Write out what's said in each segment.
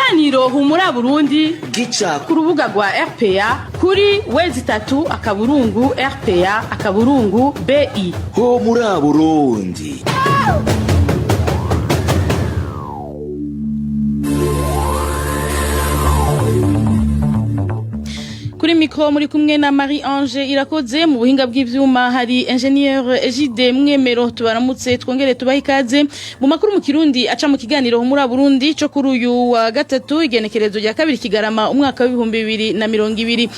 Ikiganiro Humura Burundi gica ku rubuga rwa RPA kuri w3.rpa.bi. Ho muri Burundi. Kuri mikro muri kumwe na Marie Ange Irakoze, mu buhinga bw'ivyuma hari ingénieur Egide Mwemero. Tubaramutse, twongere tubahe ikaze mu makuru mu Kirundi aca mu kiganiro Humura Burundi co kuri uyu wa gatatu, igenekerezo rya 2 Kigarama, umwaka wa 2020.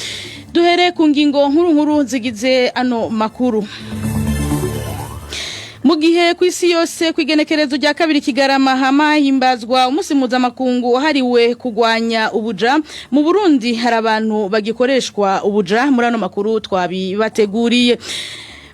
Duhere ku ngingo nkuru nkuru zigize ano makuru. Mu gihe ku isi yose kw'igenekerezo rya 2 Kigarama hama himbazwa umunsi mpuzamakungu wahariwe kugwanya ubuja, mu Burundi hari abantu bagikoreshwa ubuja. Muri ano makuru twabibateguriye.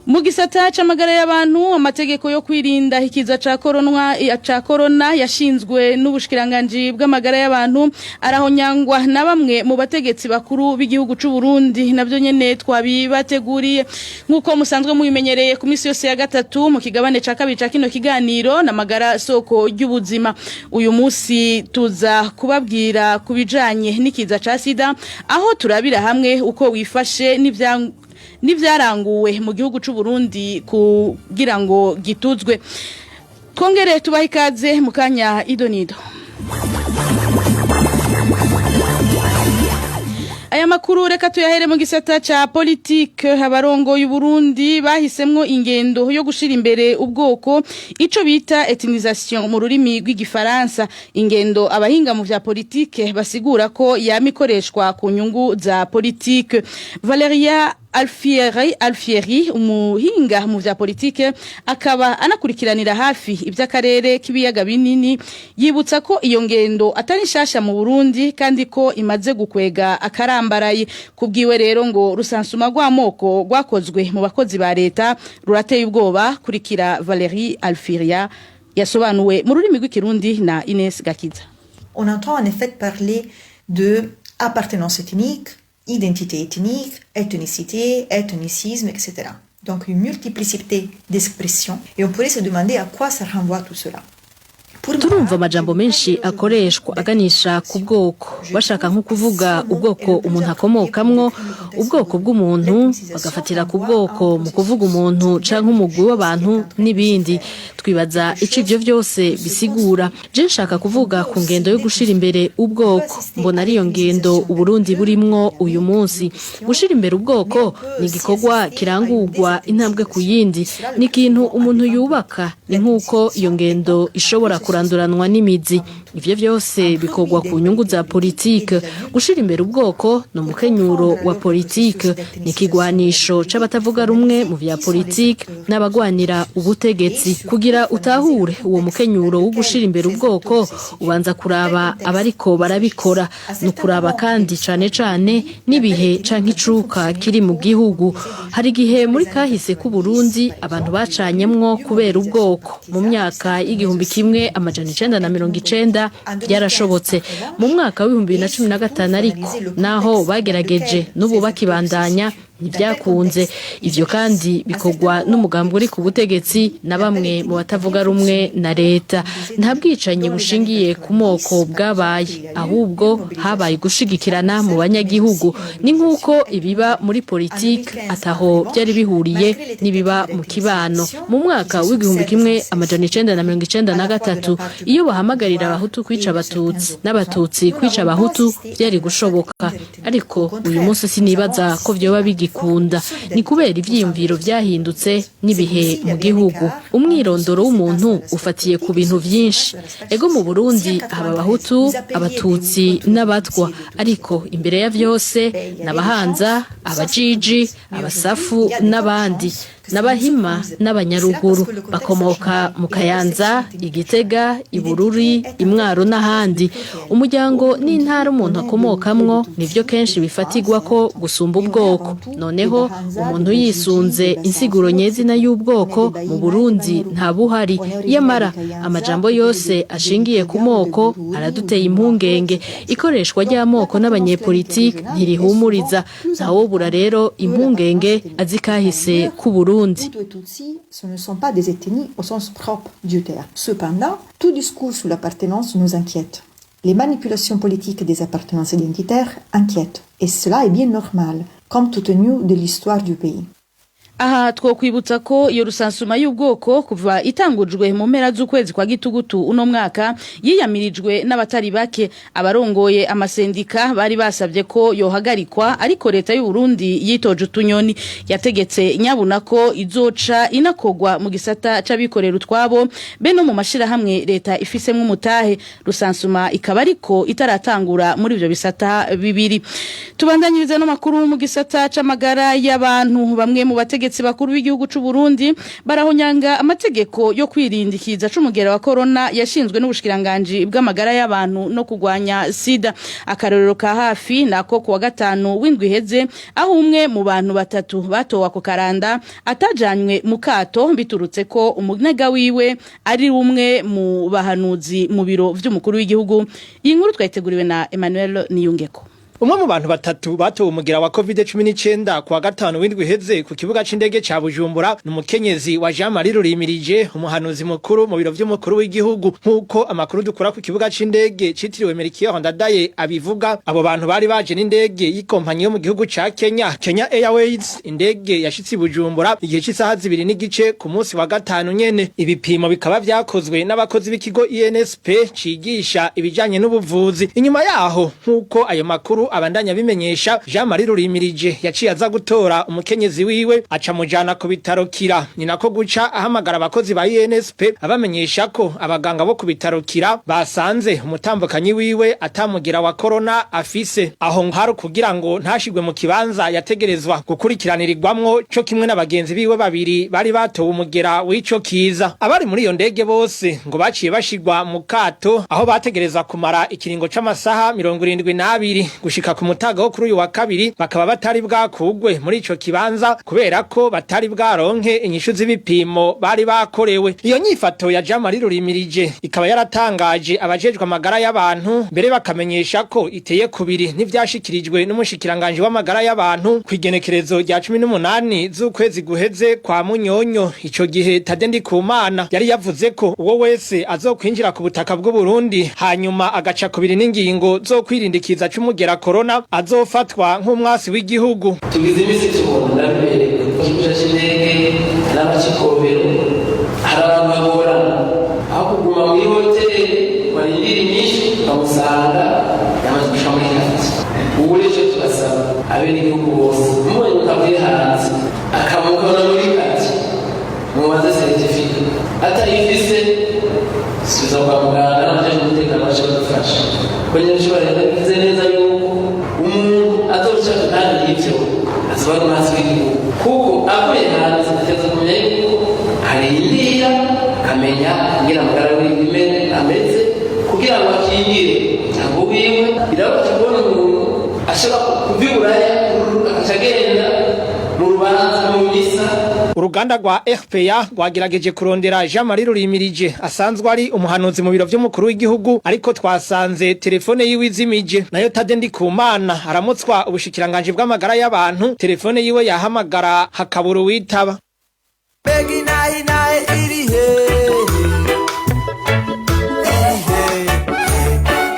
Mu gisata c'amagara y'abantu, amategeko yo kwirinda ikiza ca corona ca corona yashinzwe n'ubushikiranganji bw'amagara y'abantu arahonyangwa na bamwe mu bategetsi bakuru b'igihugu c'u Burundi. Navyo nyene twabibateguriye. Nkuko musanzwe mubimenyereye, ku misi yose ya gatatu mu kigabane ca kabiri ca kino kiganiro n'amagara soko ry'ubuzima. Uyu musi tuza kubabwira kubijanye n'ikiza ca sida, aho turabira hamwe uko wifashe n'ivya n'ivyaranguwe mu gihugu c'u Burundi kugira ngo gituzwe. Twongere tubahe ikaze mu kanya idonido. Aya makuru reka tuyahere mu gisata ca politique. Abarongoye Burundi bahisemwo ingendo yo gushira imbere ubwoko, ico bita ethnisation mu rurimi rw'igifaransa, ingendo abahinga mu vya politique basigura ko yama ikoreshwa ku nyungu za politique. Valeria Alfieri, umuhinga mu vya politike akaba anakurikiranira hafi ivy'akarere k'ibiyaga binini, yibutsa ko iyo ngendo atari nshasha mu Burundi kandi ko imaze gukwega akarambaraye. Kubwiwe rero, ngo rusansuma rw'amoko rwakozwe mu bakozi ba leta rurateye ubwoba. Kurikira Valerie Alfiria yasobanuwe mu rurimi rw'ikirundi na Ines Gakiza. On entend en effet parler de appartenance ethnique, identité ethnique, ethnicité, ethnicisme, etc. Donc une multiplicité d'expressions et on pourrait se demander à quoi ça renvoie tout cela. Turumva amajambo menshi akoreshwa aganisha ku bwoko, bashaka nko kuvuga ubwoko umuntu akomokamwo, ubwoko bw'umuntu, bagafatira ku bwoko mu kuvuga umuntu canke umugwi w'abantu n'ibindi. Twibaza ico ivyo vyose bisigura. Je nshaka kuvuga ku ngendo yo gushira imbere ubwoko. Mbona ariyo ngendo Uburundi burimwo uyu munsi. Gushira imbere ubwoko ni igikorwa kirangurwa intambwe ku yindi, ni ikintu umuntu yubaka, ni nk'uko iyo ngendo ishobora kuranduranwa n'imizi. Ivyo vyose bikorwa ku nyungu za politike. Gushira imbere ubwoko ni umukenyuro wa politike, ni ikigwanisho c'abatavuga rumwe mu vya politike n'abagwanira ubutegetsi. Kugira utahure uwo mukenyuro wo gushira imbere ubwoko, ubanza kuraba abariko barabikora, ni ukuraba kandi cane cane n'ibihe canke icuka kiri mu gihugu. Hari igihe muri kahise k'Uburundi abantu bacanyemwo kubera ubwoko. Mu myaka y'1990 byarashobotse. Mu mwaka wa 2015 ariko, naho bagerageje, n'ubu bakibandanya, ntibyakunze. Ivyo kandi bikorwa n'umugambi uri ku butegetsi na bamwe mu batavuga rumwe na leta. Nta bwicanyi bushingiye ku moko bwabaye, ahubwo habaye gushigikirana mu banyagihugu. Ni nk'uko ibiba muri politike ataho byari bihuriye n'ibiba mu kibano. Mu mwaka wa 1993, iyo bahamagarira Abahutu kwica Abatutsi n'Abatutsi kwica Abahutu, byari gushoboka, ariko uyu munsi sinibaza ko vyoba bigikunda. Ni kubera ivyiyumviro vyahindutse n'ibihe mu gihugu. Umwirondoro w'umuntu ufatiye ku bintu vyinshi. Ego, mu Burundi haba Abahutu, Abatutsi n'Abatwa, ariko imbere ya vyose n'Abahanza, Abajiji, Abasafu n'abandi, n'Abahima n'Abanyaruguru bakomoka mu Kayanza, Igitega, Ibururi, Imwaro n'ahandi. Umuryango n'intara umuntu akomokamwo nivyo kenshi bifatirwa ko gusumba ubwoko. Noneho umuntu yisunze insiguro nyezina y'ubwoko, mu Burundi nta buhari. Yamara amajambo yose ashingiye ku moko araduteye impungenge. Ikoreshwa ry'amoko n'abanyepolitike ntirihumuriza. Ntawobura rero impungenge azi kahise k'u Burundi. Hutu et Tutsi, ce ne sont pas des ethnies au sens propre du terme. Cependant, tout discours sur l'appartenance nous inquiète. Les manipulations politiques des appartenances identitaires inquiètent, et cela est bien normal, compte tenu de l'histoire du pays. Aha twokwibutsa ko iyo rusansuma y'ubwoko kuva itangujwe mu mpera z'ukwezi kwa gitugutu uno mwaka yiyamirijwe n'abatari bake. Abarongoye amasendika bari basabye ko yohagarikwa, ariko leta y'u Burundi yitoje utunyoni, yategetse nyabuna ko izoca inakogwa mu gisata c'abikorera utwabo be no mu mashirahamwe leta ifisemwo umutahe. Rusansuma ikaba ariko itaratangura muri ivyo bisata bibiri. Tubandanyiriza no makuru mu gisata c'amagara y'abantu. Bamwe mu bategetsi bakuru b'igihugu c'u Burundi barahonyanga amategeko yo kwirindikiza c'umugera wa corona yashinzwe n'ubushikiranganje bw'amagara y'abantu no kugwanya sida. Akarorero ka hafi nako kuwa gatanu w'indwi iheze, aho umwe mu bantu batatu batowe ako karanda atajanywe mu kato biturutse ko umunega wiwe ari umwe mu bahanuzi mu biro vy'umukuru w'igihugu. Iyi nkuru twayiteguriwe na Emmanuel Niyungeko. Umwe mu bantu batatu batowe umugera wa COVID-19 kuwa gatanu w'indwi iheze ku kibuga c'indege ca Bujumbura ni umukenyezi wa Jean Marie Rurimirije, umuhanuzi mukuru mu biro vy'umukuru w'igihugu. Nk'uko amakuru dukura ku kibuga c'indege citiriwe Melchior Ndadaye abivuga, abo bantu bari baje n'indege y'ikompanyi yo mu gihugu ca Kenya, Kenya Airways. Indege yashitse i Bujumbura igihe c'isaha 2:30 ku munsi wa gatanu nyene. Ibipimo bikaba vyakozwe n'abakozi b'ikigo INSP cigisha ibijanye n'ubuvuzi. Inyuma yaho, nk'uko ayo makuru abandanya bimenyesha, Jean Marie Rurimirije yaciye aza gutora umukenyezi wiwe, aca mujana ku bitaro Kira. Ni nako guca ahamagara abakozi ba INSP, abamenyesha ko abaganga bo ku bitaro Kira basanze umutambukanyi wiwe atamugira wa corona afise. Aho hari kugira ngo ntashigwe mu kibanza yategerezwa gukurikiranirirwamwo co kimwe n'abagenzi biwe babiri bari batowe umugera w'ico kiza. Abari muri iyo ndege bose ngo baciye bashigwa mu kato, aho bategerezwa kumara ikiringo c'amasaha 72. Gushika ku mutaga wo kuri uyu wa kabiri bakaba batari bwakugwe muri ico kibanza kubera ko batari bwaronke inyishu z'ibipimo bari bakorewe. Iyo nyifato ya Jean Marie Rurimirije ikaba yaratangaje abajejwe amagara y'abantu, mbere bakamenyesha ko iteye kubiri n'ivyashikirijwe n'umushikiranganje w'amagara y'abantu kw'igenekerezo rya 18 z'ukwezi guheze kwa Munyonyo. Ico gihe Tade Ndikumana yari yavuze ko uwo wese azokwinjira ku butaka bw'u Burundi hanyuma agaca kubiri n'ingingo zo kwirindikiza c'umugera corona azofatwa nk'umwasi w'igihugu. Tugize iminsi tubona, ndabibereka ku kibuga cy'indege n'abakikobero, hari abantu bagorana, aho kuguma muri hoteli barindira inyinshi bamusanga yamaze gushika muri kati. Ubu rero icyo turasaba abenegihugu bose, mubonye ukavuye hanze akamukana muri kati, mubaze certificat. Atayifise, subiza kwa muganga n'abajejwe umutekano bace badufasha. Ko nyine ushobora bivuze neza yuko umuntu azoca kandi y'ivyo azoba ari umwasi w'igihugu, kuko avuye hanze ategerezwa kumenya yuko arindira akamenya ingene amagara wiwe ameze kugira ngo akingire umuryango wiwe. Birababaje kubona umuntu ashobora kuva i Buraya agaca agenda mu rubanza, mu misa. Uruganda rwa RPA rwagerageje kurondera Jean Marie Rurimirije asanzwe ari umuhanuzi mu biro vy'umukuru w'igihugu, ariko twasanze telefone yiwe izimije. Nayo Tade Ndikumana aramutswa ubushikiranganje bw'amagara y'abantu, telefone yiwe yahamagara hakabura uwitaba. Mbega inaha inahe iri hehe? Iri hehe?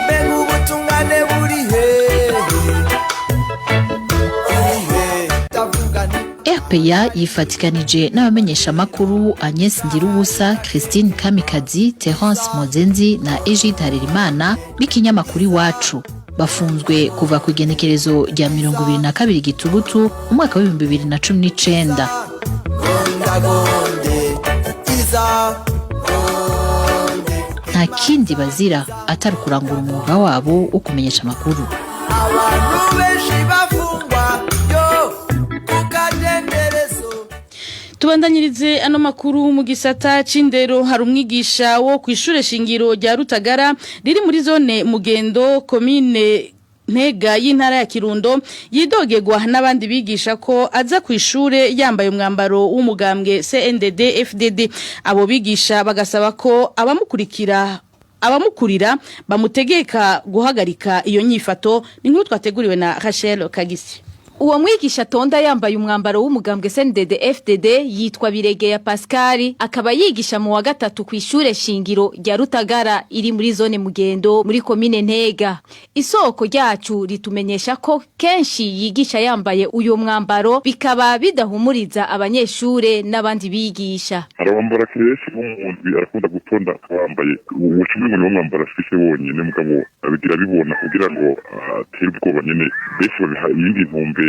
Mbega ubutungane buri hehe? Iri hehe? Ndavuga nti RPA yifatikanije n'abamenyeshamakuru Agnes Ndirubusa, Christine Kamikazi, Terence Mozenzi na Egide Harerimana b'ikinyamakuru Iwacu. Bafunzwe kuva ku igenekerezo rya 22 Gitugutu umwaka w'2019. Gondagonde iza gonde. Nta kindi bazira atari kurangura umwuga wabo wo kumenyesha amakuru. Abantu benshi bafungwa yo kukadenderezo. Tubandanyirize ano makuru mu gisata c'indero. Hari umwigisha wo kw'ishure shingiro rya Rutagara riri muri zone Mugendo, komine Ntega y'intara ya Kirundo, yidogerwa n'abandi bigisha ko aza ku ishure yambaye umwambaro w'umugambwe CNDD FDD. Abo bigisha bagasaba ko abamukurikira, abamukurira bamutegeka guhagarika iyo nyifato. Ni nkuru twateguriwe na Rachel Kagisi. Uwo mwigisha atonda yambaye umwambaro w'umugambwe CNDD FDD yitwa Biregeya Pascal, akaba yigisha mu wa gatatu ku ishure shingiro rya Rutagara iri muri zone Mugendo muri komine Ntega. Isoko ryacu ritumenyesha ko kenshi yigisha yambaye uyo mwambaro, bikaba bidahumuriza abanyeshure n'abandi bigisha. Arabambara kenshi nk'umuntu arakunda gutonda wambaye ubucumi, ngo niwo mwambaro afise wonyene, mugabo abigira bibona kugira ngo atere ubwoba nyene benshi, babiha iyindi ntumbero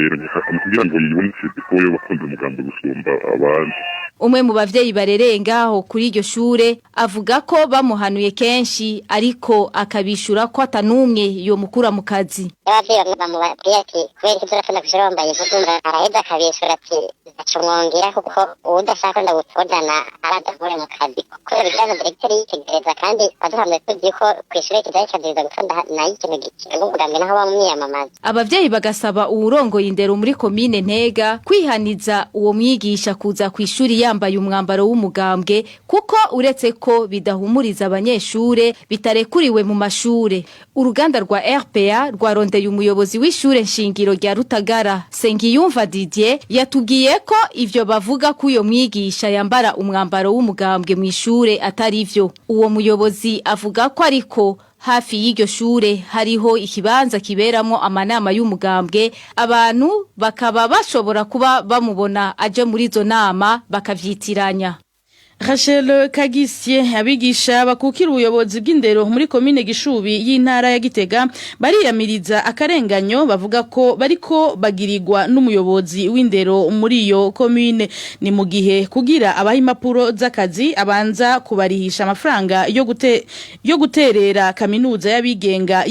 kugira ngo yibonetse ko yo bakunze umugambi gusumba abandi. Umwe mu bavyeyi barereye ngaho kuri iryo shure avuga ko bamuhanuye kenshi, ariko akabishura ko atanumwe yomukura mu kazi. Abavyeyi bamubabwiye ati: "Kubera iki urakunda kwishura wambaye impuzu?" Araheza akabishura ati: "Ntaco mwongera, kuko uwudashaka ndagutondana aradakure mu kazi." Kubera bigira ngo directeur yitegereza, kandi baduhamye tuzi ko kw'ishure kizaye kaziriza gutonda nayo ikintu kiranga umugambi naho bamwiyamamaza. Abavyeyi bagasaba uwurongoye indero muri komine Ntega kwihaniza uwo mwigisha kuza kw'ishuri yambaye umwambaro w'umugambwe, kuko uretse ko bidahumuriza abanyeshure, bitarekuriwe mu mashure. Uruganda rwa RPA rwarondeye umuyobozi w'ishure nshingiro rya Rutagara, Sengiyumva Didier, yatubwiye ko ivyo bavuga ko uyo mwigisha yambara umwambaro w'umugambwe mw'ishure atari vyo. Uwo muyobozi avuga ko ariko hafi y'iryo shure hariho ikibanza kiberamo amanama y'umugambwe, abantu bakaba bashobora kuba bamubona aje muri izo nama bakavyitiranya. Rachel Kagisye. Abigisha bakukira ubuyobozi bw'indero muri komine Gishubi y'intara ya Gitega bariyamiriza akarenganyo bavuga ko bariko bagirirwa n'umuyobozi w'indero muri iyo komine. Ni mu gihe kugira abaha impapuro z'akazi abanza kubarihisha amafaranga yo guterera kaminuza y'abigenga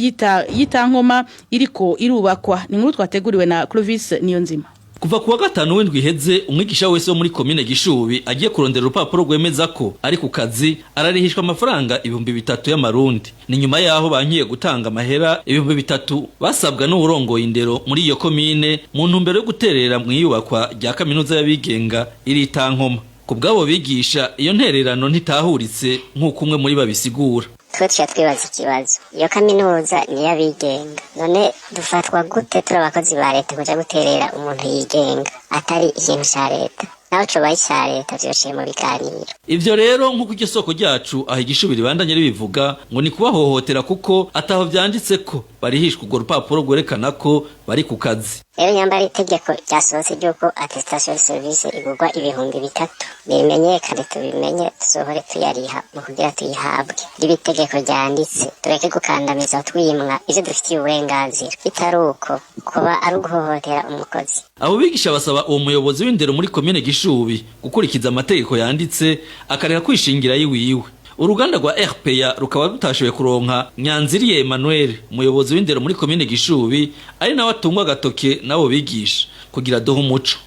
yitankoma iriko irubakwa. Ni inkuru twateguriwe na Clovis Niyonzima. Kuva kuwa gatanu w'indwi iheze, umwigisha wese wo muri komine Gishubi agiye kurondera urupapuro rwemeza ko ari ku kazi ararihishwa amafaranga 3000 y'amarundi. Ni nyuma yaho bankiye gutanga amahera 3000 basabwa n'uwurongoye indero muri iyo komine mu ntumbero yo guterera mu iyubakwa rya kaminuza y'abigenga iri Itankoma. Ku bw'abo bigisha, iyo ntererano ntitahuritse nk'uko umwe muri babisigura. Twe tuca twibaza ikibazo: iyo kaminuza ni iy'abigenga, none dufatwa gute turi abakozi ba leta kuja guterera umuntu yigenga atari ikintu ca leta? Naho cobaye ica leta, vyociye mu biganiro. Ivyo rero, nk'uko iryo soko ryacu aho Igishubi ribandanye ribivuga, ngo ni kubahohotera, kuko ataho vyanditse ko barihishwa urwo rupapuro rwerekana ko bari ku kazi. Rero nyamba ari itegeko ryasohotse ry'uko attestation de service igurwa 3000, bimenyekane, tubimenye, tuzohore tuyariha mu kugira tuyihabwe. Riba itegeko ryanditse, tureke gukandamiza twimwa ivyo dufitiye uburenganzira. Bitari uko, kuba ari uguhohotera umukozi. Abo bigisha basaba uwo muyobozi w'indero muri komine Gishubi gukurikiza amategeko yanditse, akareka kwishingira yiwiwe. Uruganda rwa RPA rukaba rutashoboye kuronka Nyanziriye Emmanuel, umuyobozi w'indero muri komine Gishubi, ari nawe atungwa agatoke n'abo bigisha, kugira duhe umuco.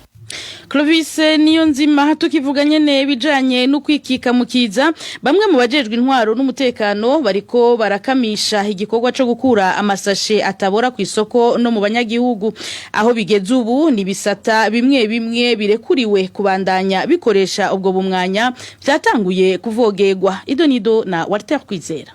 Clovis Niyonzima. Tukivuga nyene bijanye no kwikika mukiza, bamwe mu bajejwe intwaro n'umutekano bariko barakamisha igikorwa co gukura amasashe atabora ku isoko no mu banyagihugu. Aho bigeze ubu ni bisata bimwe bimwe birekuriwe kubandanya bikoresha ubwo bumwanya vyatanguye kuvogerwa. Idonido na Walter Kwizera.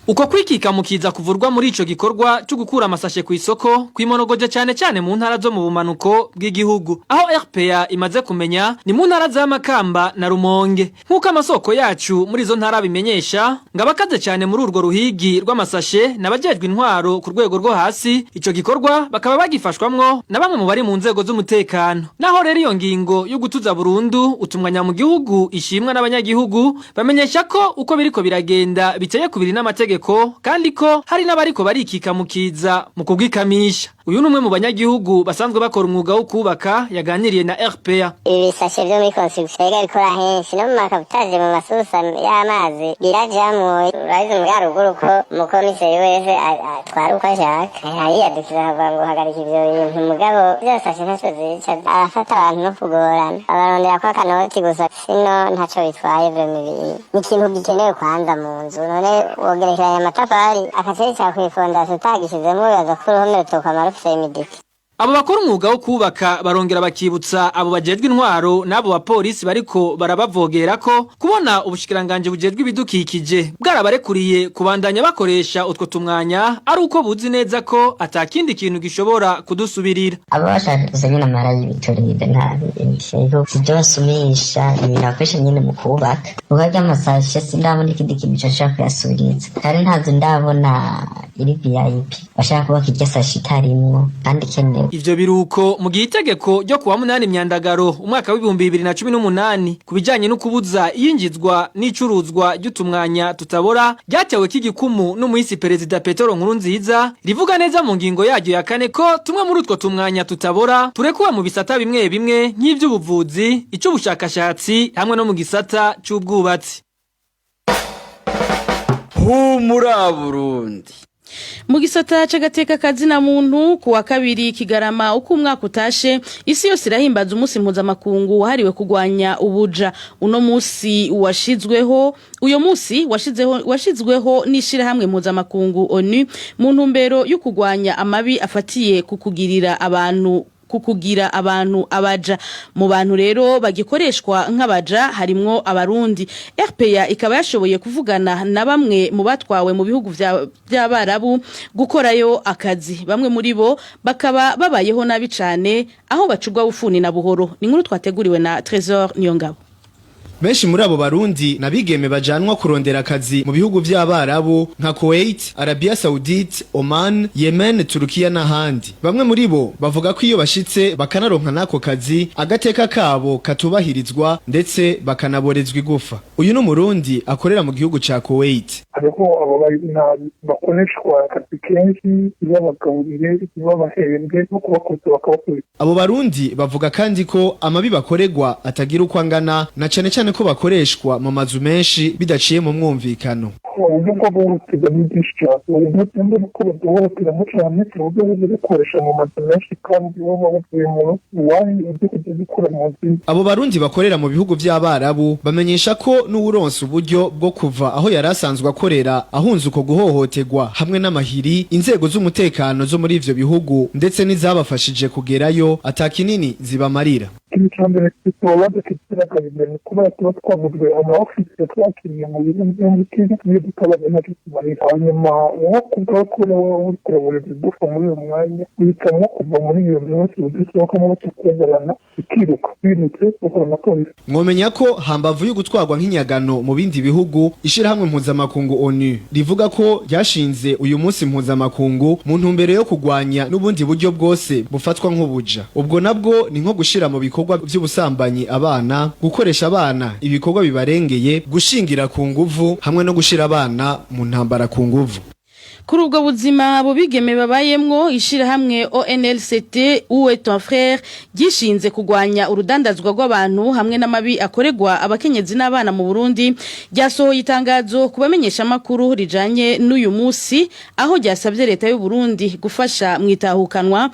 Uko kwikika mukiza kuvurwa muri ico gikorwa cyo gukura amasashe ku isoko kwimonogoje cyane cyane mu ntara zo mu bumanuko bw'igihugu. Aho RPA imaze kumenya ni mu ntara za Makamba na Rumonge. Nk'uko amasoko yacu muri izo ntara bimenyesha, ngo abakaze cyane muri urwo ruhigi rw'amasashe n'abajejwe intwaro ku rwego rwo hasi. Ico gikorwa bakaba bagifashwamwo na bamwe mu bari mu nzego z'umutekano. Naho rero iyo ngingo yo gutuza burundu utumwanya mu gihugu ishimwa n'abanyagihugu, bamenyesha ko uko biriko biragenda biteye kubiri n'amategeko, kandi ko hari n'abariko barikika mukiza mu kubwikamisha. Uyu ni umwe mu banyagihugu basanzwe bakora umwuga wo kubaka yaganiriye na RPA. Ibi bisashe vyo muri construction biga bikora henshi, no mu ma captage, mu masusa y'amazi birajamwo. Urabizi mu yaruguru ko umukomiseri wese atwara uko ashaka, ariyadukiza akavuga ngo hagarika ivyo bintu. Mugabo vyose ntaco zica, arafata abantu no kugorana, abarondera ko akanoti gusa, sino ntaco bitwaye. Vraiment ni ikintu gikenewe kwanza mu nzu. None wogerekeranya amatafari akaceca kw'ifondasiyo utagishizemwo, wibaza ko uruhome rutokwamara rufise humidité? Abo bakora umwuga wo kubaka barongera bakibutsa abo bajejwe intwaro n'abo bapolisi bariko barabavogera ko kubona ubushikiranganje bujejwe ibidukikije bwarabarekuriye kubandanya bakoresha utwo tumwanya ari uko buzi neza ko atakindi kintu gishobora kudusubirira. Aba bashaka gusa nyine amara y'ibiturire nta bindi, sivyo basumisha ibintu bakoresha nyine mu kubaka kuko ry'amasashe sindabona ikindi kintu coshobora kuyasubiriza, kandi ntazo ndabona iri VIP bashaka kubaka iryo sashe itarimwo kandi ikenewe. Ivyo biruko mu gihe itegeko ryo kuwa 8 Myandagaro umwaka w'ibihumbi 2018 ku bijanye no kubuza iyinjizwa n'icuruzwa ry'utumwanya tutabora ryatewe k'igikumu n'umuhisi perezida Petero Nkurunziza, rivuga neza mu ngingo yaryo ya 4 ko tumwe muri utwo tumwanya tutabora turekuwe mu bisata bimwe bimwe nk'ivy'ubuvuzi, ic'ubushakashatsi hamwe no mu gisata c'ubwubatsi. Humura Burundi. Mu gisata c'agateka kazina muntu, kuwa 2 Kigarama uko umwaka utashe, isi yose irahimbaza umunsi mpuzamakungu wahariwe kugwanya ubuja. Uno musi washizweho, uyo musi washizweho n'ishirahamwe mpuzamakungu ONU mu ntumbero yo kugwanya amabi afatiye ku kugirira abantu, kukugira abantu abaja. Mu bantu rero bagikoreshwa nk'abaja harimwo Abarundi. RPA ikaba yashoboye kuvugana na bamwe mu batwawe mu bihugu by'Abarabu gukorayo akazi, bamwe muri bo bakaba babayeho nabi cane aho bacugwa bufuni na buhoro. Ni inkuru twateguriwe na Trésor Niyongabo. Benshi muri abo Barundi nabigeme bajanwa kurondera akazi mu bihugu vy'Abarabu nka Kuwait, Arabia Saudite, Oman, Yemen, Turukiya n'ahandi. Bamwe muri bo bavuga ko iyo bashitse bakanaronka n'ako kazi, agateka kabo katubahirizwa ndetse bakanaborezwa igufa. Uyu ni Umurundi akorera mu gihugu ca Kuwait. Hariho ababaye nabi bakoreshwa akazi kenshi, ntibabagaburire, ntibabahembe, no kubakubita bakabakubita. Abo Barundi bavuga kandi ko amabi bakorerwa atagira uko angana, na cane cane ko bakoreshwa mu mazu menshi bidaciye mu mwumvikano. Uburyo bwo guhohoterwa ni bwinshi cyane, uburyo bwo ko baduhohoteramo cyane, uburyo bwo gukoresha mu mazu menshi kandi baba bavuye mu iwanyu ibyo kujya gukora mu nzu. Abo Barundi bakorera mu bihugu vy'Abarabu bamenyesha ko n'uwuronse uburyo bwo kuva aho yari asanzwe akorera ahunze uko guhohoterwa hamwe n'amahiri, inzego z'umutekano zo muri ivyo bihugu ndetse n'izabafashije kugerayo atakinini zibamarira. Ikintu cya mbere tuba badafite kubera tuba twaguzwe ama ofisi twakiriye mu bigo by'imbuto niyo tutabona ntacyo tumarira. Hanyuma wowe kubwawe kubona wowe uri kuraburira igufa muri uyu mwanya uhitamo kuva muri iyo nzu yose udasohokamo batakugarana ukiruka wirutse ukora na polisi. Mwomenya ko hambavu yo gutwarwa nk'inyagano mu bindi bihugu, ishirahamwe mpuzamakungu ONU rivuga ko ryashinze uyu munsi mpuzamakungu mu ntumbero yo kugwanya n'ubundi buryo bwose bufatwa nk'ubuja. Ubwo nabwo ni nko gushira mu bikorwa vy'ubusambanyi abana, gukoresha abana ibikorwa bibarengeye, gushingira ku nguvu hamwe no gushira abana mu ntambara ku nguvu. Kuri ubwo buzima abo bigeme babayemwo, ishirahamwe ONLCT Où est ton frère gishinze kugwanya urudandazwa rw'abantu hamwe n'amabi akoregwa abakenyezi n'abana mu Burundi, ryasohoye itangazo kubamenyesha makuru rijanye n'uyu musi, aho ryasabye leta y'u Burundi gufasha mwitahukanwa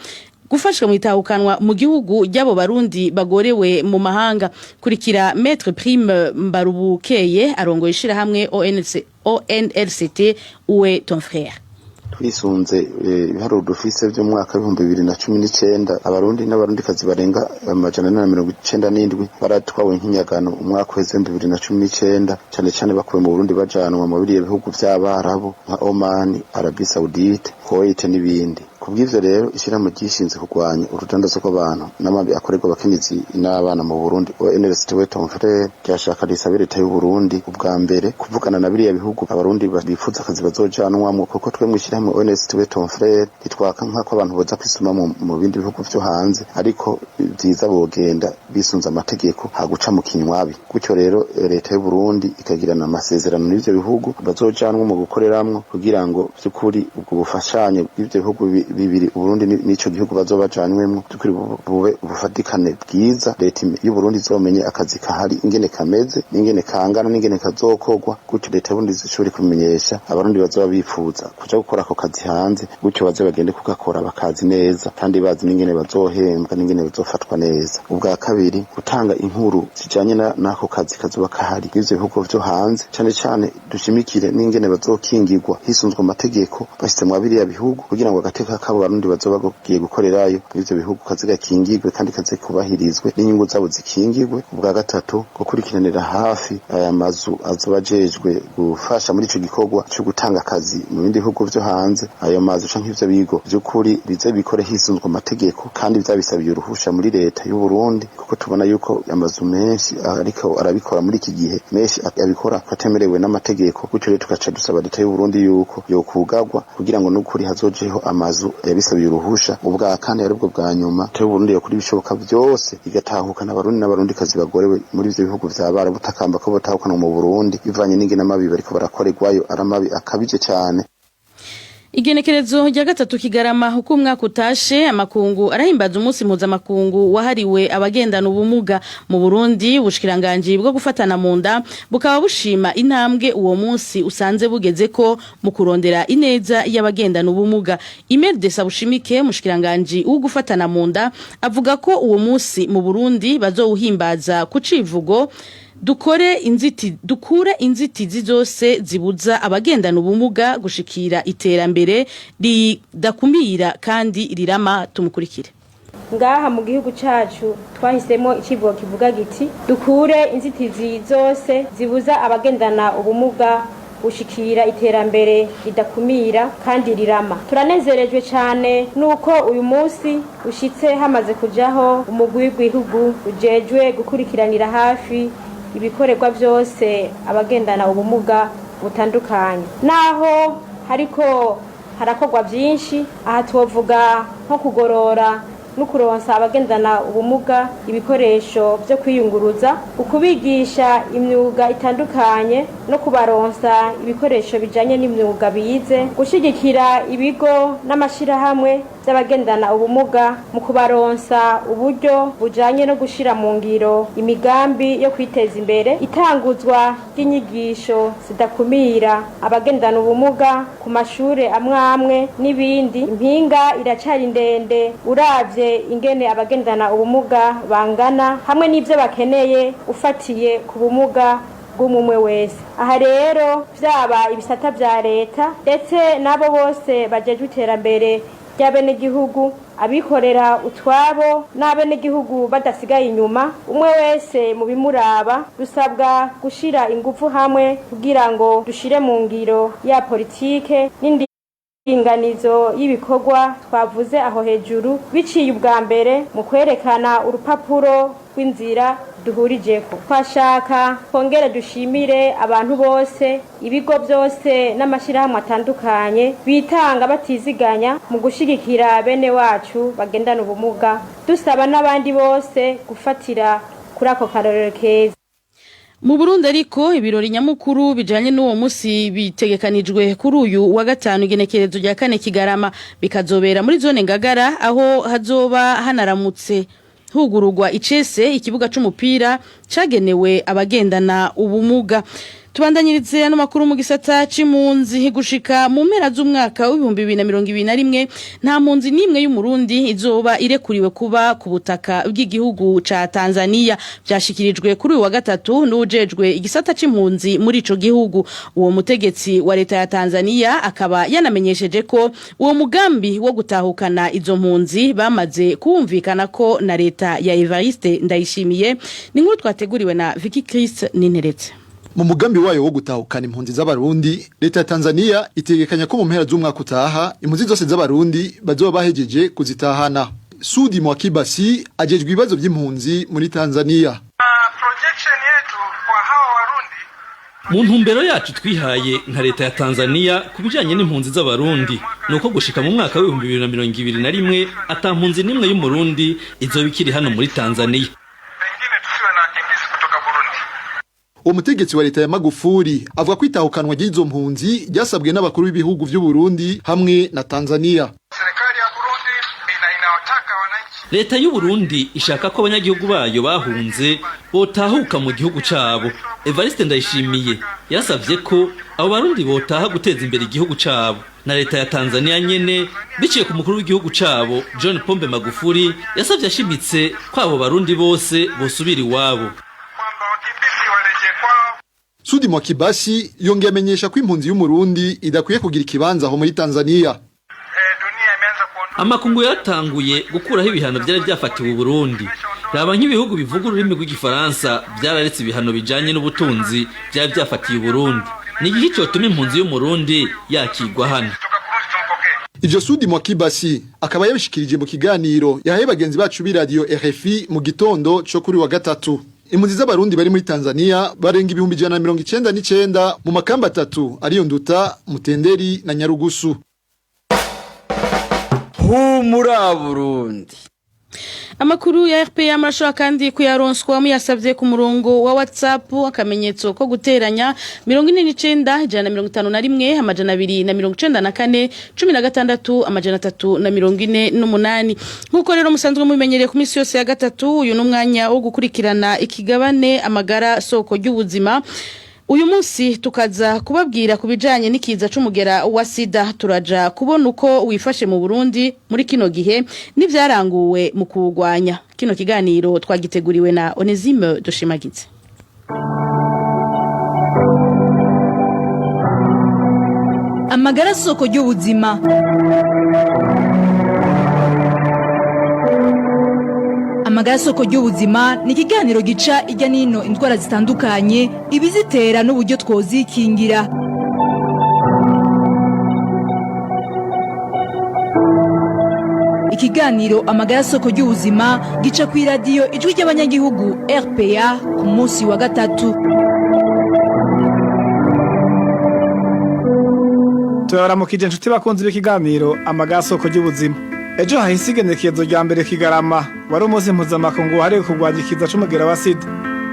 gufashwa mwitahukanwa mu gihugu ry'abo Barundi bagorewe mu mahanga. Kurikira Maître Prime Mbarubukeye arongoye ishirahamwe ONLCT Où est ton frère. Twisunze ibiharuro dufise vy'umwaka 2019, Abarundi n'Abarundikazi barenga 497 baratwawe nk'inyagano umwaka uheze 2019, cane cane bakuwe mu Burundi bajanwa mu biriya bihugu vy'Abarabu nka Oman, Arabie Saoudite, Kuwait n'ibindi. Kubw'ivyo rero, ishirahamwe ryishinze kurwanya urudandazo rw'abantu n'amabi akorerwa abakenyezi n'abana mu Burundi ONLCT Où est ton frère ryashaka risabe leta y'u Burundi ubwa mbere kuvugana na biriya bihugu Abarundi bifuza akazi bazojanwamwo, kuko twe mw'ishirahamwe ONLCT Où est ton frère ntitwaka nk'ako abantu boza kwisuma mu bindi bihugu vyo hanze, ariko vyiza bogenda bisunze amategeko haguca mu kinywabi. Gutyo rero leta y'u Burundi ikagirana amasezerano n'ivyo bihugu bazojanwa mu gukoreramwo, kugira ngo vy'ukuri ubwo bufashanye bw'ivyo bihugu bibiri, Uburundi n'ico gihugu bazobajanywemwo, by'ukuri bube ubufatikane bwiza. Leta y'u Burundi izomenye akazi kahari ingene kameze n'ingene kangana n'ingene kazokorwa, gutyo leta y'u Burundi izishobore kumenyesha Abarundi bazoba bifuza kuja gukora ako kazi hanze, gutyo baze bagende kugakora bakazi neza kandi bazi n'ingene bazohembwa n'ingene bazofatwa neza. Ubwa kabiri, gutanga inkuru zijanye n'ako kazi kazoba kahari n'ivyo bihugu vyo hanze, cane cane dushimikire n'ingene bazokingirwa hisunzwe amategeko bashitse mwa biriya biriya bihugu, kugira ngo agateka k'abo Barundi bazoba bagiye gukorerayo muri ivyo bihugu kaze gakingirwe kandi kaze kubahirizwe n'inyungu zabo zikingirwe. Ubwa gatatu, gukurikiranira hafi aya mazu azoba ajejwe gufasha muri ico gikorwa co gutanga akazi mu bindi bihugu vyo hanze. Ayo mazu canke ivyo bigo vy'ukuri bize bikore hisunzwe amategeko kandi vyabisabiye uruhusha muri leta y'u Burundi, kuko tubona yuko amazu menshi ariko arabikora muri iki gihe, menshi abikora atemerewe n'amategeko. Gutyo rero tugaca dusaba leta y'u Burundi yuko yokugagwa kugira ngo n'ukuri hazojeho amazu yabisabiye uruhusha. Ubwa kane, aribwo bwa nyuma, leta y'u Burundi yokora ibishoboka vyose igatahukana Abarundi n'Abarundikazi bagorewe muri ivyo bihugu vya Barabu, takamba ko botahukana mu Burundi bivanye n'ingene amabi bariko barakorerwayo ari amabi akabije cane. Igenekerezo rya 3 Kigarama, uko umwaka utashe, amakungu arahimbaza umunsi mpuzamakungu wahariwe abagendana ubumuga. Mu Burundi, ubushikiranganji bwo gufatana mu nda bukaba bushima intambwe uwo munsi usanze bugeze ko mu kurondera ineza y'abagendana ubumuga. Imelde Sabushimike, mushikiranganji wo gufatana mu nda, avuga ko uwo munsi mu Burundi bazowuhimbaza ku civugo "Dukore inziti, dukure inzitizi zose zibuza abagendana ubumuga gushikira iterambere ridakumira kandi rirama." Tumukurikire. Ngaha mu gihugu cyacu twahisemo icivugo kivuga giti: "Dukure inzitizi zose zibuza abagendana ubumuga gushikira iterambere ridakumira kandi rirama." Turanezerejwe cyane nuko uyu munsi ushitse hamaze kujaho umugwi w'igihugu ujejwe gukurikiranira hafi ibikorerwa byose abagendana ubumuga butandukanye. Naho hariko harakorwa byinshi, aha twovuga nko kugorora no kuronsa abagendana ubumuga ibikoresho byo kwiyunguruza, ukubigisha imyuga itandukanye no kubaronsa ibikoresho bijanye n'imyuga bize, gushigikira ibigo n'amashirahamwe by'abagendana ubumuga mu kubaronsa uburyo bujanye no gushira mu ngiro imigambi yo kwiteza imbere, itanguzwa ry'inyigisho zidakumira abagendana ubumuga ku mashure amwe amwe n'ibindi. Impinga iracari ndende uravye ingene abagendana ubumuga bangana hamwe n'ivyo bakeneye ufatiye ku bumuga bw'umumwe wese. Aha rero vyaba ibisata vya leta ndetse n'abo bose bajejwe iterambere ry'abenegihugu, abikorera utwabo n'abenegihugu badasigaye inyuma, umwe wese mu bimuraba, dusabwa gushira ingufu hamwe kugira ngo dushire mu ngiro ya politike n'indi indinganizo y'ibikorwa twavuze aho hejuru, biciye ubwa mbere mu kwerekana urupapuro rw'inzira duhurijeko. Twashaka twongere dushimire abantu bose, ibigo byose n'amashyirahamwe atandukanye bitanga batiziganya mu gushigikira bene wacu bagendana ubumuga, dusaba n'abandi bose gufatira kuri ako karorero keza. Mu Burundi ariko, ibirori nyamukuru bijanye n'uwo musi bitegekanijwe kuri uyu wa gatanu, igenekerezo rya 4 Kigarama, bikazobera muri zone Ngagara, aho hazoba hanaramutse hugururwa icese ikibuga c'umupira cagenewe abagendana ubumuga. Tubandanyirize ano makuru mu gisata c'impunzi. Gushika mu mpera z'umwaka w'2021, nta mpunzi n'imwe y'Umurundi izoba irekuriwe kuba ku butaka bw'igihugu ca Tanzania. Vyashikirijwe kuri uyu wa gatatu n'uwujejwe igisata c'impunzi muri ico gihugu. Uwo mutegetsi wa leta ya Tanzania akaba yanamenyesheje ko uwo mugambi wo gutahukana izo mpunzi bamaze kuwumvikana ko na leta ya Evariste Ndayishimiye. Ni inkuru twateguriwe na Vicky Chris Ninteretse. Mu mugambi wayo wo gutahukana impunzi z'Abarundi, leta ya Tanzania itegekanya ko mu mpera z'umwaka utaha impunzi zose z'Abarundi bazoba bahejeje kuzitahana. Sudi Mwakibasi ajejwe ibibazo by'impunzi muri Tanzania. Mu ntumbero yacu twihaye nka leta ya Tanzania ku bijanye n'impunzi z'Abarundi ni uko gushika mu mwaka w'2021 ata mpunzi n'imwe y'Umurundi izoba ikiri hano muri Tanzania. Uwo mutegetsi wa leta ya Magufuli avuga ko itahukanwa ry'izo mpunzi ryasabwe n'abakuru b'ibihugu vy'u Burundi hamwe na Tanzania. Leta y'u Burundi ishaka ko abanyagihugu bayo bahunze botahuka mu gihugu cabo. Evariste Ndayishimiye yarasavye ko abo Barundi botaha guteza imbere igihugu cabo. Na leta ya Tanzania nyene, biciye ku mukuru w'igihugu cabo John Pombe Magufuli, yasavye ashimitse ko abo Barundi bose bosubira iwabo. Sudi Mwakibasi yongeye amenyesha ko impunzi y'Umurundi idakwiye kugira ikibanza aho muri Tanzania. Amakungu yatanguye gukuraho ibihano byari byafatiwe Burundi. Raba nk'ibihugu bivuga ururimi rw'igifaransa byararetse ibihano bijanye n'ubutunzi byari byafatiye Burundi. Ni igiki cyotuma impunzi y'Umurundi yakigwa hano? Ivyo Sudi Mwakibasi akaba yabishikirije mu kiganiro yahaye bagenzi bacu b'iradiyo RFI mu gitondo co kuri wa gatatu. Impunzi z'Abarundi bari muri Tanzania barenga 199 mu makamba atatu ariyo Nduta, Mutenderi na Nyarugusu. Humura Burundi. Amakuru ya RPA murashobora kandi kuyaronswa muyasabye ku murongo wa WhatsApp, akamenyetso ko guteranya 49 151 294 16 348. Nkuko rero musanzwe mubimenyereye ku minsi yose ya gatatu, uyu n'umwanya wo gukurikirana ikigabane amagara soko ry'ubuzima. Uyu munsi tukaza kubabwira ku bijanye n'ikiza c'umugera wa sida. Turaja kubona uko wifashe mu Burundi muri kino gihe n'ivyaranguwe mu kuwugwanya. Kino kiganiro twagiteguriwe na Onesime Dushimagize. Amagara soko ry'ubuzima. Amagara soko ry'ubuzima ni ikiganiro gica ijya n'ino indwara zitandukanye, ibizitera n'uburyo twozikingira. Ikiganiro amagara soko ry'ubuzima gica ku iradiyo Ijwi ry'Abanyagihugu RPA ku munsi wa gatatu. Turabaramukije inshuti bakunzi b'ikiganiro amagara soko ry'ubuzima. Ejo hahise igenekerezo rya mbere Kigarama wari umunsi mpuzamakungu wahariwe kurwanya ikiza c'umugera wa sida.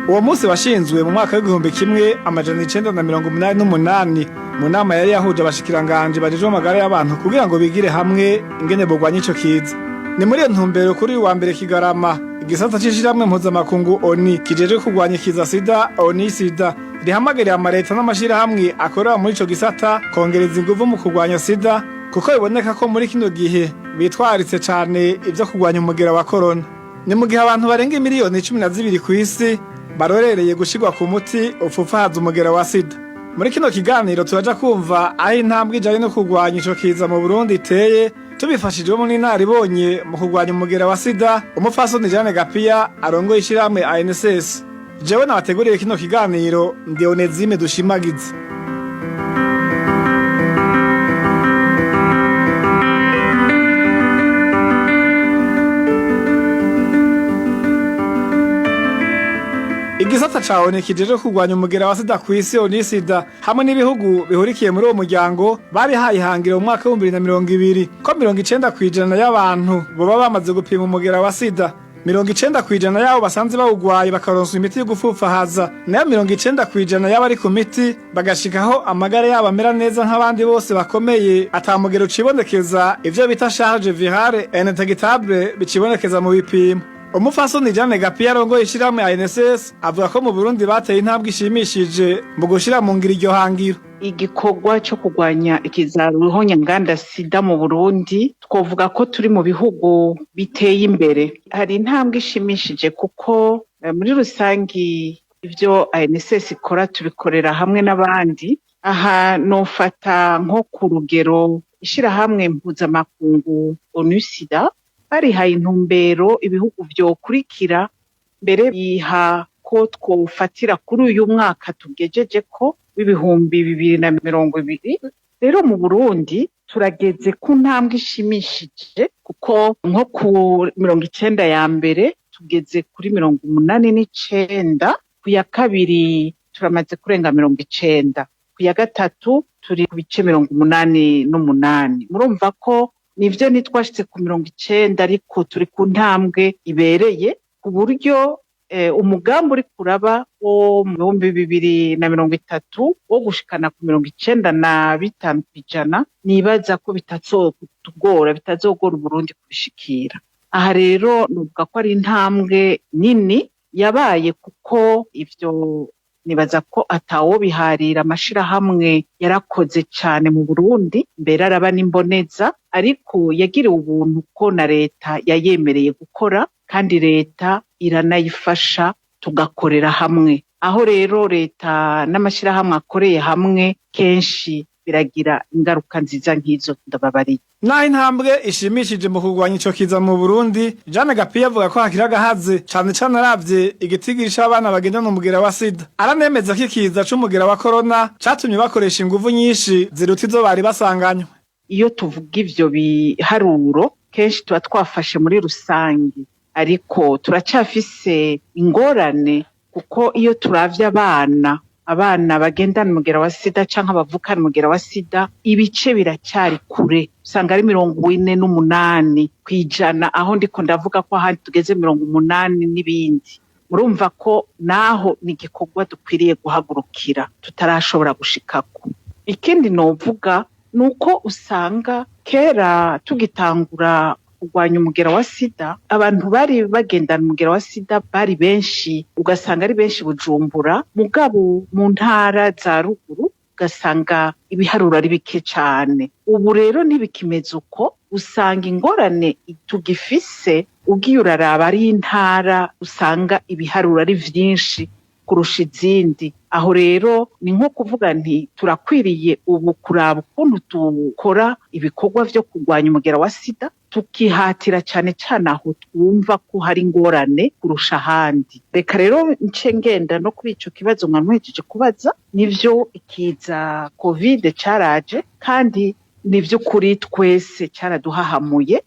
Uwo munsi washinzwe mu mwaka w'1988 mu nama yari yahuje abashikiranganje bajejwe amagara y'abantu kugira ngo bigire hamwe ingene bogwanya ico kiza. Ni muri iyo ntumbero kuri uyu wa mbere Kigarama igisata c'ishirahamwe mpuzamakungu ONU kijejwe kurwanya ikiza sida, ONU sida, rihamagarira amareta n'amashirahamwe akorera muri ico gisata kongereza inguvu mu kurwanya sida, kuko biboneka ko muri kino gihe bitwaritse cane ivyo kurwanya umugera wa corona. Ni mu gihe abantu barenga miliyoni 12 ku isi barorereye gushirwa ku muti upfupfahaza umugera wa sida. Muri kino kiganiro turaja kumva aho intambwe ijanye no kurwanya ico kiza mu Burundi iteye, tubifashijwemo n'inaribonye mu kurwanya umugera wa sida, umupfasoni Jeanne Gapiya arongoye ishirahamwe ANSS. Jewe nabateguriye kino kiganiro ndi Onezime Dushimagize. Igisata ca ONU kijeje kurwanya umugera wa sida kw'isi, ONU sida, hamwe n'ibihugu bihurikiye muri uwo muryango bari hayihangira mu mwaka w'ibihumbi bibiri na mirongo ibiri ko 90% y'abantu boba bamaze gupima umugera wa sida, 90% y'abo basanze bawugwaye bakaronswa imiti yo gupfupfahaza, nayo 90% y'abari ku miti bagashikaho amagara yabo amera neza nk'abandi bose bakomeye, ata mugero ucibonekeza, ivyo bita charge virale indetectable bicibonekeza mu bipimo. Umupfasoni Jeanne Gapiya arongoye ishirahamwe ANSS avuga ko mu Burundi bateye intambwe ishimishije mu gushira mu ngiro iryo hangiro. Igikorwa cyo kurwanya ikiza ruhonyanganda sida mu Burundi, twovuga ko turi mu bihugu biteye imbere. Hari intambwe ishimishije kuko muri rusangi ivyo ANSS ikora tubikorera hamwe n'abandi. Aha nofata nko ku rugero ishirahamwe mpuzamakungu ONU sida barihaye intumbero ibihugu vyokurikira, mbere biha ko twofatira kuri uyu mwaka tugejeje ko w'2020. Rero mu Burundi turageze ku ntambwe ishimishije kuko nko ku 90 ya mbere tugeze kuri 89, ku ya kabiri turamaze kurenga 90, ku ya gatatu turi ku bice 88. Murumva ko nivyo nitwashitse ku 90, ariko turi ku ntambwe ibereye ku buryo umugambi uri kuraba wo mu 2030 wo gushikana ku 95%, nibaza ko bitazotugora, bitazogora Uburundi kubishikira. Aha rero nuvuga ko ari intambwe nini yabaye, kuko ivyo nibaza ko atawo biharira, amashirahamwe yarakoze cane mu Burundi, mbere araba n'imboneza, ariko yagiriwe ubuntu ko na leta yayemereye gukora, kandi leta iranayifasha tugakorera hamwe. Aho rero leta n'amashirahamwe akoreye hamwe kenshi biragira ingaruka nziza nk'izo ndababariye. Naho intambwe ishimishije mu kurwanya ico kiza mu Burundi, Jeanne Gapiya avuga ko hakiri agahaze, cane cane aravye igitigiri c'abana bagendana umugera wa sida. Aranemeza ko ikiza c'umugera wa corona catumye bakoresha inguvu nyinshi ziruta izo bari basanganywe. Iyo tuvuga ivyo biharuro, kenshi tuba twafashe muri rusange, ariko turacafise ingorane, kuko iyo turavye abana bagendana umugera wa sida canke abavukana umugera wa sida, ibice biracyari kure. Usanga ari 48%, aho ndiko ndavuga ko ahandi tugeze 80 n'ibindi. Murumva ko naho ni igikorwa dukwiriye guhagurukira tutarashobora gushikako. Ikindi novuga ni uko usanga kera tugitangura kurwanya umugera wa sida, abantu bari bagendana umugera wa sida bari benshi, ugasanga ari benshi Bujumbura, mugabo mu ntara za ruguru ugasanga ibiharuro ari bike cane. Ubu rero ntibikimeze uko. Usanga ingorane tugifise, ugiye uraraba, ari intara usanga ibiharuro ari vyinshi kurusha izindi. Aho rero ni nko kuvuga nti turakwiriye ubu kuraba ukuntu dukora ibikorwa vyo kurwanya umugera wa sida, tukihatira cane cane aho twumva ko hari ingorane kurusha ahandi. Reka rero nce ngenda no kuri ico kibazo mwamuhejeje kubaza. Nivyo, ikiza COVID caraje, kandi ni vy'ukuri twese caraduhahamuye,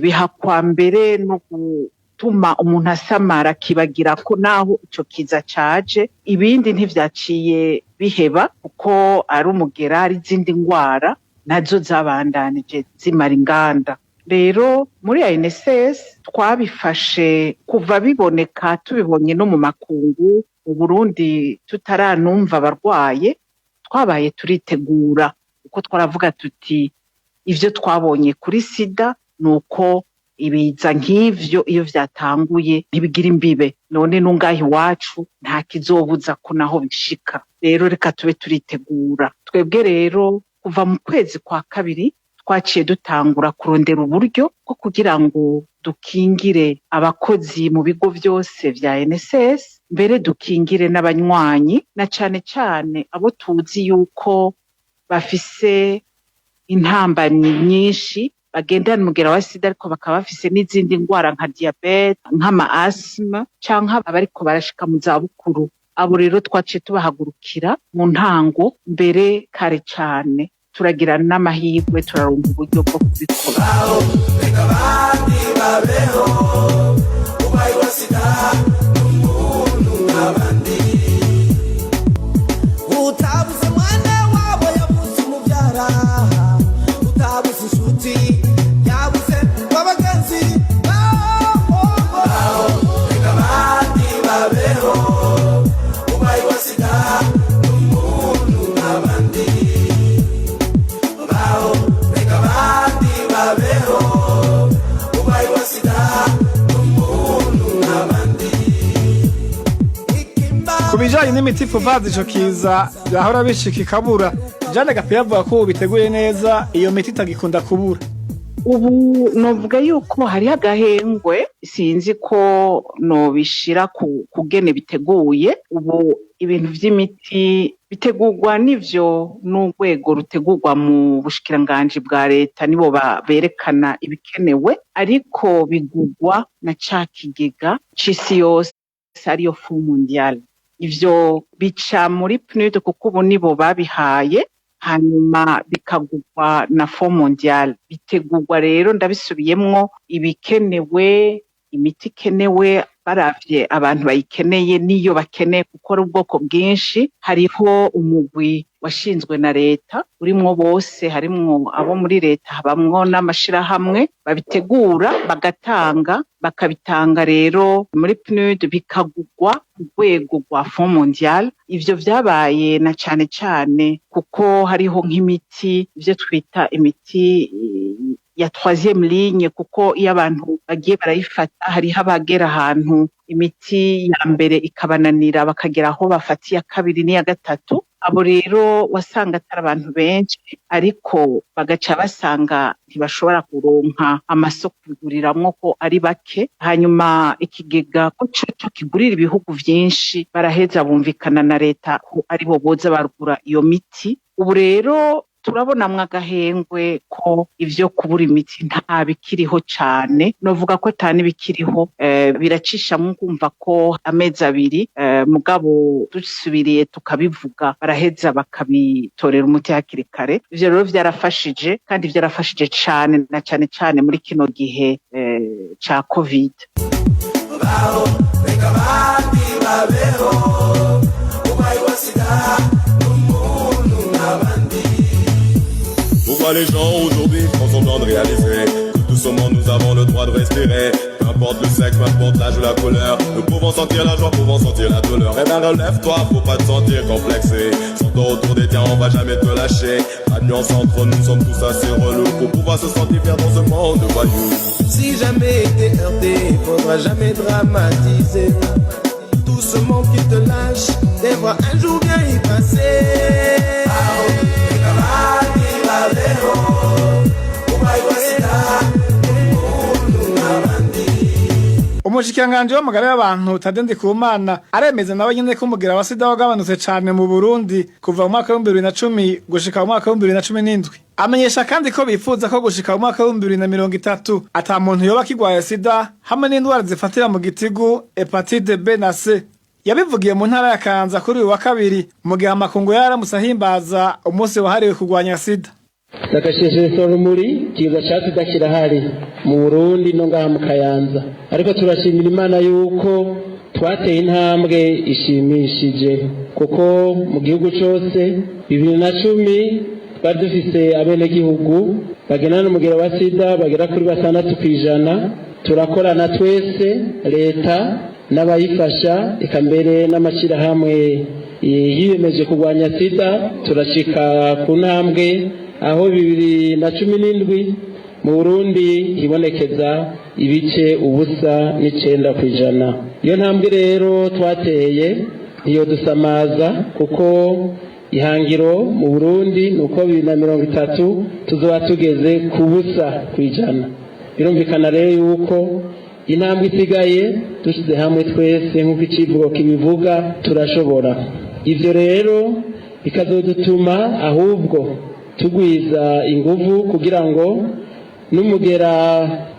bihakwa mbere no gutuma umuntu asamara akibagira ko naho ico kiza caje, ibindi ntivyaciye biheba, kuko ari umugera, ari izindi ngwara nazo zabandanije zimara inganda. Rero muri ANSS twabifashe kuva biboneka, tubibonye no mu makungu, mu Burundi tutaranumva abarwaye, twabaye turitegura, kuko twaravuga tuti ivyo twabonye kuri sida ni uko ibiza nk'ivyo iyo vyatanguye ntibigira imbibe, none nungaha iwacu nta kizobuza ko naho bishika. Rero reka tube turitegura. Twebwe rero kuva mu kwezi kwa kabiri twaciye dutangura kurondera uburyo bwo kugira ngo dukingire abakozi mu bigo vyose vya NSS, mbere dukingire n'abanywanyi, na cane cane abo tuzi yuko bafise intambanyi nyinshi, bagendana umugera wa sida ariko bakaba bafise n'izindi ndwara nka diyabete, nk'ama asima, canke abariko barashika mu zabukuru. Abo rero twaciye tubahagurukira mu ntango, mbere kare cane, turagira n'amahirwe turaronka uburyo bwo kubikora. Reka abandi babeho, ubaye wa sida n'umuntu nk'abandi. Utabuze mwana wabo yabuze umubyara, utabuze inshuti yabuze w'abagenzi. Reka abandi babeho, ubaye wa sida n'umuntu nk'abandi. Baho, reka abandi babeho, ubaye wa sida n'umuntu nk'abandi. Ku bijanye n'imiti ipfufaza ico kiza vyahora bishika ikabura, Jeanne Gapiya avuga ko ubu biteguye neza, iyo miti itagikunda kubura. Ubu novuga yuko hariho agahengwe, sinzi ko nobishira ku kugene biteguye. Ubu ibintu vy'imiti bitegurwa n'ivyo n'urwego rutegurwa mu bushikiranganji bwa leta, nibo berekana ibikenewe, ariko bigurwa na ca kigega c'isi yose, ariyo Fonds mondial. Ivyo bica muri PNUD, kuko ubu nibo babihaye, hanyuma bikagurwa na Fonds mondial. Bitegurwa rero, ndabisubiyemwo, ibikenewe, imiti ikenewe, baravye abantu bayikeneye n'iyo bakeneye, kuko ari ubwoko bwinshi. Hariho umugwi washinzwe na leta urimwo bose, harimwo abo muri leta, habamwo n'amashirahamwe babitegura, bagatanga, bakabitanga rero muri PNUD, bikagurwa ku rwego rwa Fonds mondial. Ivyo vyabaye na cane cane kuko hariho nk'imiti, ivyo twita imiti ya troisième ligne, kuko iyo abantu bagiye barayifata hariho abagera ahantu imiti ya mbere ikabananira, bakagera aho bafata iya kabiri n'iya gatatu. Abo rero wasanga atari abantu benshi, ariko bagaca basanga ntibashobora kuronka amasoko biguriramwo ko ari bake. Hanyuma ikigega ko coco kigurira ibihugu vyinshi, baraheza bumvikana na leta ko aribo boza barugura iyo miti. Ubu rero turabonamwo agahengwe ko ivyo kubura imiti nta bikiriho cane, novuga ko ata n'ibikiriho. Biracishamwo kumva ko amezi 2, mugabo dusubiriye tukabivuga baraheza bakabitorera umuti hakiri kare. Ivyo rero vyarafashije, kandi vyarafashije cane, na cane cane muri kino gihe ca Covid. Baho, reka abandi babeho. Urwaye wa sida n'umuntu nk'abandi. Pourquoi les gens aujourd'hui font semblant de réaliser que tout ce monde, nous avons le droit de respirer? Peu importe le sexe, peu importe l'âge ou la couleur, nous pouvons sentir la joie, pouvons sentir la douleur. Eh ben relève-toi, faut pas te sentir complexé. Sans autour des tiens, on va jamais te lâcher. Pas de nuance entre nous, sommes tous assez relous pour pouvoir se sentir fier dans ce monde de voyous. Si jamais t'es heurté, faudra jamais dramatiser. Tout ce monde qui te lâche devra un jour bien y passer. Reka abandi babeho. Urwaye wa sida n'umuntu nk'abandi. Umushikiranganji w'amagara y'abantu Tade Ndikumana aremeza nawe nyene ko umugera wa sida wagabanutse cane mu Burundi kuva mu mwaka w'2010 gushika mu mwaka w'2017. Amenyesha kandi ko bifuza ko gushika mu mwaka w'2030 ata muntu yoba akigwaye sida hamwe n'indwara zifatira mu gitigu, hépatite B na C. Yabivugiye mu ntara ya Kayanza kuri uyu wa kabiri, mu gihe amakungu yaramutse ahimbaza umunsi wahariwe kurwanya sida. Rumuri ikiza ca sida kirahari mu Burundi no ngaha mu Kayanza, ariko turashimira Imana yuko twateye intambwe ishimishije, kuko mu gihugu cose 2010 twari dufise abenegihugu bagendana n'umugera wa sida bagera kuri 6%. Turakorana twese, leta n'abayifasha, eka mbere n'amashyirahamwe yiyemeje kurwanya sida, turashika ku ntambwe aho 2017 mu Burundi hibonekeza ibice 0.9%. Iyo ntambwe rero twateye iyo dusamaza, kuko ihangiro mu Burundi ni uko 2030 tuzoba tugeze ku 0%. Birumvikana rero yuko intambwe isigaye, dushyize hamwe twese nk'uko icivugo kibivuga, turashobora. Ibyo rero bikazodutuma ahubwo tugwiza inguvu kugira ngo n'umugera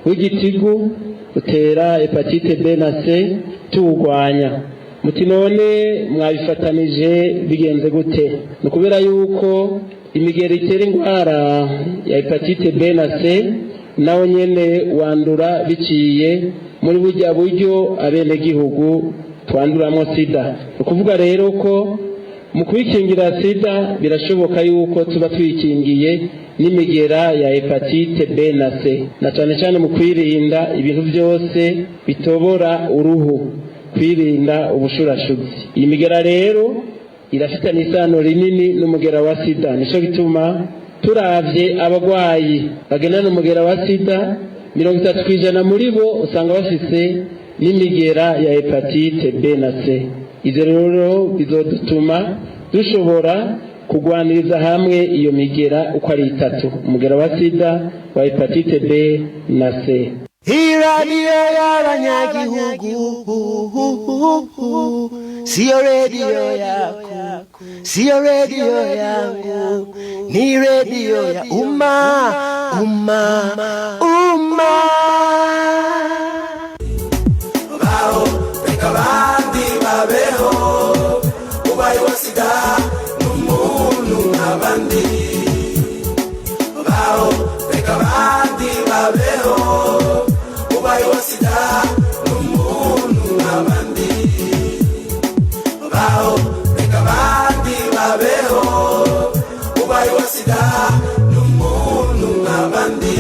w'igitigu utera hépatite B na C tuwugwanya. Muti none mwabifatanije bigenze gute? Ni ukubera yuko imigera itera indwara ya hépatite B na C nawo nyene wandura biciye muri burya buryo abenegihugu twanduramwo sida. Ni ukuvuga rero ko mu kwikingira sida birashoboka yuko tuba twikingiye n'imigera ya hépatite B na C, na cyane cyane mu kwirinda ibintu byose bitobora uruhu, kwirinda ubushurashuzi. Iyi migera rero irafitanye isano rinini n'umugera wa sida. Nico gituma turavye abagwayi bagendana umugera wa sida, 30% muri bo usanga bafise n'imigera ya hépatite B na C. Ivyo rero bizodutuma dushobora kugwaniriza hamwe iyo migera uko ari itatu: umugera wa sida, wa hépatite B na C. Iradiyo y'abanyagihugu siyo radiyo yako, siyo radiyo yangu, ni radiyo ya umma, umma, umma. Baho, reka abandi babeho. Ubaye wa sida n'umuntu nk'abandi. Baho, reka abandi babeho. Ubaye wa sida n'umuntu nk'abandi. Baho, reka abandi babeho. Ubaye wa sida n'umuntu nk'abandi.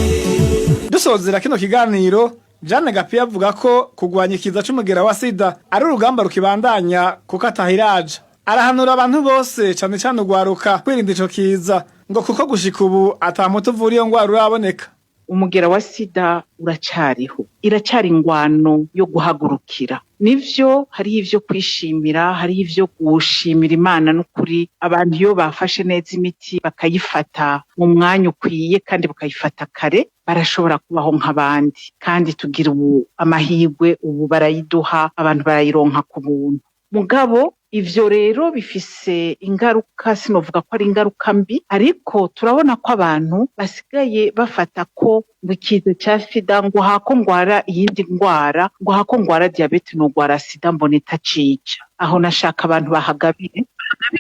Dusozera kino kiganiro, Jeanne Gapiya avuga ko kugwanya ikiza c'umugera wa sida ari urugamba rukibandanya kuko atahiraje. Arahanura abantu bose, cane cane ugwaruka, kwirinda ico kiza, ngo kuko gushika ubu ata muti uvura iyo ngwara uraboneka. Umugera wa sida uracariho, iracari ingwano yo guhagurukira. Nivyo, hariho ivyo kwishimira, hariho ivyo gushimira Imana. N'ukuri abantu iyo bafashe neza imiti, bakayifata mu mwanya ukwiye kandi bakayifata kare, barashobora kubaho nk'abandi. Kandi tugira ubu amahirwe, ubu barayiduha, abantu barayironka ku buntu. Mugabo ivyo rero bifise ingaruka, sinovuga ko ari ingaruka mbi, ariko turabona ko abantu basigaye bafata ko ngo ikiza ca sida, ngo hako ngwara iyindi ngwara, ngo hako ngwara diyabete nogwara sida, mbona itacica. Aho nashaka abantu bahagabire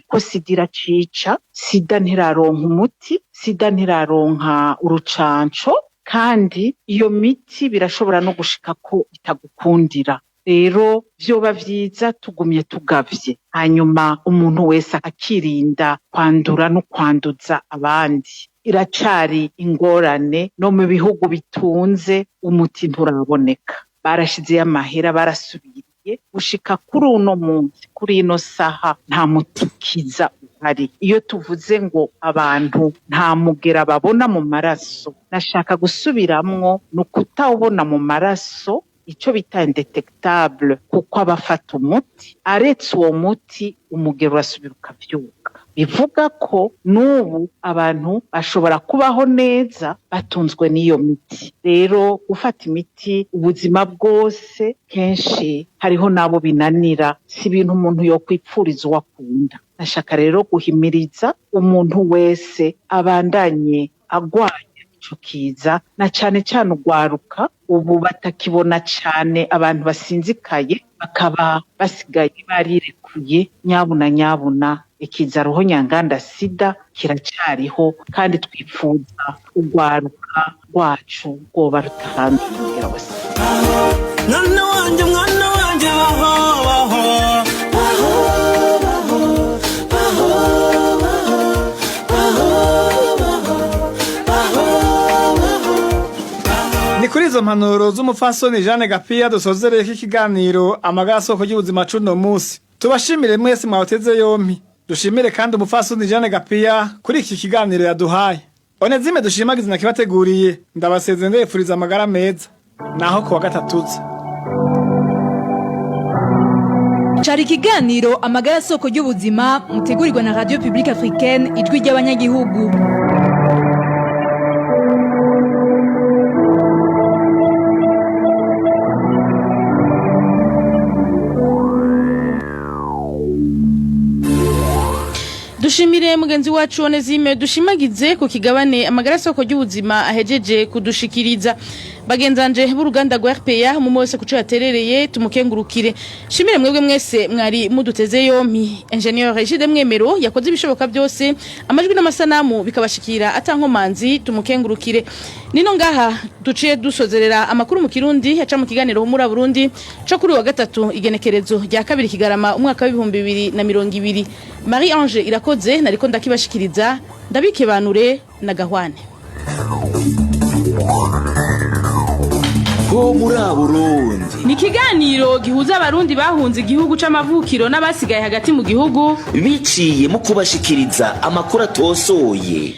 ko sida iracica. Sida ntiraronka umuti, sida ntiraronka urucanco, kandi iyo miti birashobora no gushika ko itagukundira. Rero vyoba vyiza tugumye tugavye, hanyuma umuntu wese akirinda kwandura no kwanduza abandi. Iracari ingorane no mu bihugu bitunze, umuti nturaboneka, barashizeyo amahera, barasubiriye. Gushika kuri uno munsi, kuri ino saha, nta muti ukiza uhari. Iyo tuvuze ngo abantu nta mugera babona mu maraso, nashaka gusubiramwo, ni ukutawubona mu maraso, icyo bita indetectable, kuko abafata umuti, aretse uwo muti umugera urasubira ukavyuka. Bivuga ko n'ubu abantu bashobora kubaho neza batunzwe n'iyo miti. Rero gufata imiti ubuzima bwose, kenshi hariho n'abo binanira, si ibintu umuntu yokwipfuriza uwo akunda. Nashaka rero guhimiriza umuntu wese abandanye agwanya ico kiza, na cane cane ugwaruka ubu batakibona cane, abantu basinzikaye bakaba basigaye barirekuye. Nyabuna nyabuna, ikiza roho nyanganda sida kiracariho, kandi twipfuza ugwaruka rwacu rwoba rutahanze umugera wa sida. Mwana wanje, mwana wanje, baho baho baho baho baho baho baho baho. Ni kuri izo mpanuro z'umupfasoni Jeanne Gapiya dusozereyeko ikiganiro Amagara Soko y'Ubuzima cuno munsi. Tubashimire mwese mwawuteze yompi. Dushimire kandi umupfasoni Jeanne Gapiya kuri iki kiganiro yaduhaye. Onezime Dushimagize nakibateguriye, ndabasezeye ndabifuriza amagara meza. Naho kuwa gatatu uza. Cari ikiganiro Amagara Soko y'Ubuzima, mutegurirwa na Radio Publique Africaine, Ijwi ry'Abanyagihugu. Dushimire mugenzi wacu Onezime Dushimagize ku kigabane Amagara Soko ry'Ubuzima ahejeje kudushikiriza. Bagenzanje b'uruganda rwa RPA, mu wese kuco yaterereye tumukengurukire. Shimire mwebwe mwese mwari muduteze yompi. Ingenieur Regide Mwemero yakoze ibishoboka byose amajwi n'amasanamu bikabashikira atankomanzi, tumukengurukire. Nino ngaha duciye dusozerera amakuru mu Kirundi yaca mu kiganiro Humura Burundi co kuri wa gatatu, igenekerezo rya 2 Kigarama umwaka wa 2020. Marie Ange Irakoze nariko ndakibashikiriza, ndabikebanure na gahwane. Ho muri Burundi ni ikiganiro gihuza abarundi bahunze igihugu c'amavukiro n'abasigaye hagati mu gihugu, biciye mu kubashikiriza amakuru atosoye.